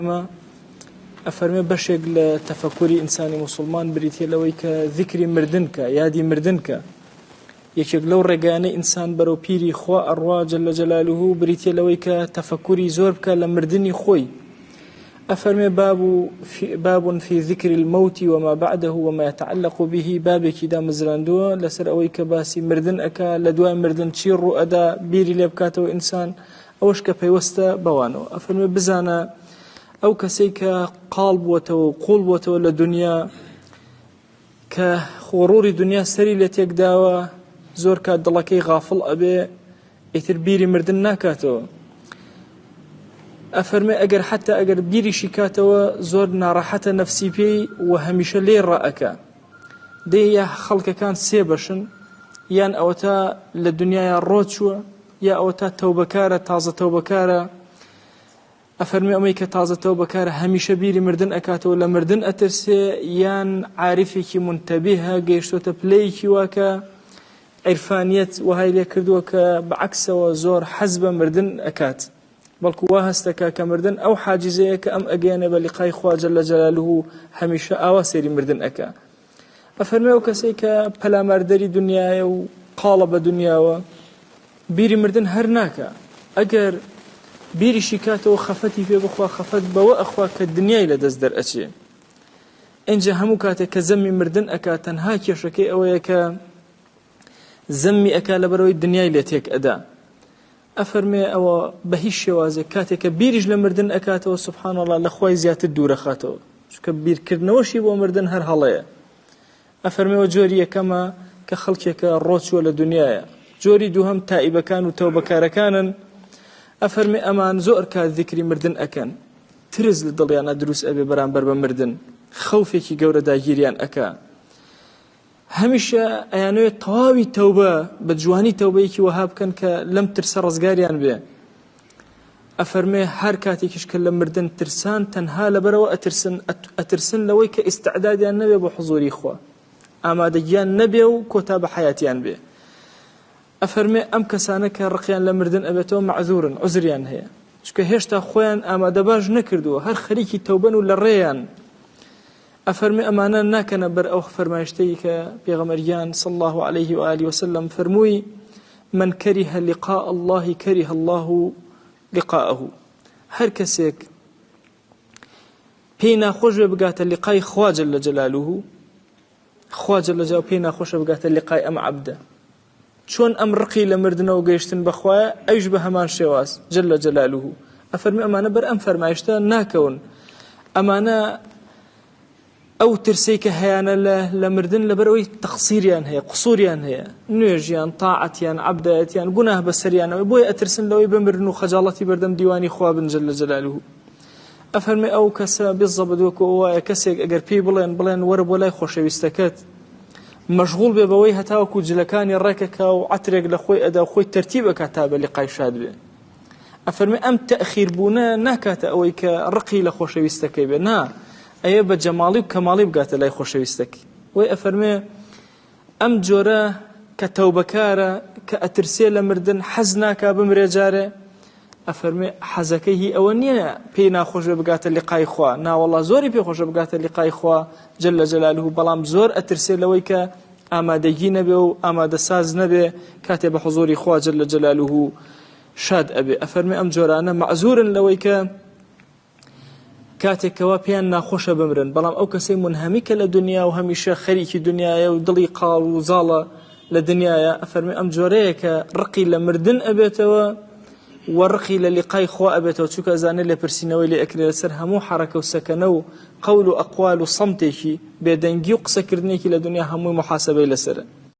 ئەمە ئەفەرمێ بەشێک لە تەفەکوری ئینسانی موسڵمان بریتیە لەوەی کە زیکری مردن کە یادی مردن کە یەکێک لەو ڕێگانە ئینسان بەرەو پیری خوا ئەڕوا جل جلاله بریتیە لەوەی کە تەفەکوری زۆر بکە لە مردنی خۆی ئەفەرمێ باب باب في ذكر الموت وما بعده وما يتعلق به بابێکی دامەزراندووە لەسەر ئەوەی کە باسی مردن ئەکا لە دوای مردن چی ڕوو ئەدا بیری لێ بکاتەوە ئینسان ئەوەش کە پەیوەستە بەوانەوە ئەفەرمێ بزانە ئەو کەسەی کە قاڵ بووەتەوە و قوڵ بووەتەوە لە دنیا کە خۆڕوری دنیا سەری لە تێکداوە زۆر کات دڵەکەی غافڵ ئەبێ ئیتر بیری مردن ناکاتەوە ئەفەرمێ ئەگەر حتا ئەگەر بیریشی کاتەوە زۆر ناڕەحەتە نەفسی پێی و هەمیشە لێ ڕائەکا دەی یا خەڵکەکان سێ بەشن یان ئەوەتا لە دنیاە ڕۆچووە یا ئەوەتا تەوبەکارە تازە تەوبەکارە ئەفەرموێ ئەمەی کە تازە تەوبەکارە هەمیشە بیری مردن ئەکاتەوە لە مردن ئەترسێ یان عارفێکی مونتەبیهە گەیشتۆتە پلەیەکی وا کە عیرفانیەت وەهای لێ کردووە کە بەعەکسەوە زۆر حەز بە مردن ئەکات بەڵکو وا هەستەکا کە مردن ئەو حاجزەیە کە ئەم ئەگەیەنێ بە لیقای خوا جل جلاله هەمیشە ئاوا سەیری مردن ئەکا ئەفەرمێ ئەو کەسەی کە پەلاماردەری دنیایە و قاڵە بە دنیاوە بیری مردن هەر ناکا ئەگەر بیریشی کاتەوە خەفەتی پێ بخوا خەفەت بەوە ئەخوا کە دنیای لە دەست دەرئەچێ ئینجا هەموو کاتێک کە زەمی مردن ئەکا تەنها کێشەکەی ئەوەیە کە زەمی ئەکا لەبەرەوەی دنیای لێ تێک ئەدا ئەفەرمێ ئەوە بە هیچ شێوازێک کاتێک کە بیریش لە مردن ئەکاتەوە سبحان الله لە خوای زیاتر دوورەخاتەوە چونکە بیرکردنەوەشی بۆ مردن هەر هەڵەیە ئەفەرمێەوە جۆری یەکەمە کە خەڵکێکە ڕۆچووە لە دنیاە جۆری دووهەم تائیبەکان و تەوبەکارەکانن ئەفەرمێ ئەمان زۆر کات ذیکری مردن ئەکەن ترس لە دڵیانە دروست ئەبێ بەرامبەر بە مردن خەوفێکی گەورە داگیریان ئەکا هەمیشە ئەیانەوێت تەواوی تەوبە بە جوانی تەوبەیەکی وەها بکەن کە لەم ترسە ڕزگاریان بێ ئەفەرمێ هەر کاتێکیش کە لە مردن ترسان تەنها لەبەرەوە ئەترسن ئەترسن لەوەی کە ئیستعدادیان نەبێ بۆ حزوری خوا ئامادەگیان نەبێ و کۆتا بە حیاتیان بێ ئەفەرمێ ئەم کەسانە کە ڕقیان لە مردن ئەبێتەوە مەعذورن عوزریان هەیە چونکە هێشتا خۆیان ئامادە باش نەکردووە هەر خەریکی تەوبەن و لە ڕێیان ئەفەرمێ ئەمانە ناکەنە بەر ئەو فەرمایشتەی کە پێغەمبەر گیان صلی الله علیه و آله وسلم فەرمووی من کره لقاء الله کره الله لقاءه هەر کەسێک پێی ناخۆش بێ بگاتە لقای خوا جل جلاله خوا جل جلاله پێی ناخۆشە بگاتە لقای ئەم عەبدە چۆن ئەم ڕقی لە مردنەوە گەیشتن بە خوایە ئەویش بە هەمان شێواز جل جلاله ئەفەرمی ئەمانە بەر ئەم فەرمایشتە ناکەون ئەمانە ئەو ترسەی کە هەیانە لە لە مردن لەبەرەوەی تەقسیریان هەیە قسوریان هەیە نوێژیان تاعەتیان عەبدایەتیان گوناه بەسەریانەوە بۆیە ئەترسن لەوەی بمرن و خەجاڵەتی بەردەم دیوانی خوا بن جل جلاله ئەفەرمێ ئەو کەسە بالضبط وەکو وایە کەسێک ئەگەر پێی بڵێن بڵێن وەرە بۆ لای خۆشەویستەکەت مەشغوڵ بێ بەوەی هەتاوەکو جلەکانی ڕێکەکا و عەترێک لە خۆی ئەدا و خۆی تەرتیب ئەکا تا بە لیقای شاد بێ ئەفەرمێ ئەم تەئخیر بوونە ناکاتە ئەوەی کە ڕقی لە خۆشەویستەکەی بێ نا ئەیە بە جەماڵی و کەماڵی بگاتە لای خۆشەویستەکەی وەی ئەفەرمێ ئەم جۆرە کە تەوبەکارە کە ئەترسێ لە مردن حەز ناکا بمرێ جارێ ئەفەرمێ حەزەکەی هی ئەوە نییە پێی ناخۆش بێ بگاتە لقای خوا ناوەڵا زۆری پێ خۆشە بگاتە لقای خوا جل جلاله بەڵام زۆر ئەترسێ لەوەی کە ئامادەگی نەبێ و ئامادەساز نەبێ کاتێ بە حزوری خوا جل جلاله شاد ئەبێ ئەفەرمێ ئەم جۆرانە مەعزورن لەوەی کە کاتێک کەوا پێیان ناخۆشە بمرن بەڵام ئەو کەسەی منهەمیکە لە دنیا و هەمیشە خەریکی دنیایە و دڵی قاڵ و زاڵە لە دنیاە ئەفەرمی ئەم جۆرەیە کە ڕقی لە مردن ئەبێتەوە و ڕقی لە لیقای خوا ئەبێتەوە چونکە ئەزانێت لێپرسینەوەی لێ ئەکرێ لەسەر هەموو حەرەکە و سەکەنە و قەول و ئەقوال و سەمتێکی بێدەنگی و قسەکردنێکی لە دنیا هەمووی محاسبەی لەسەرە.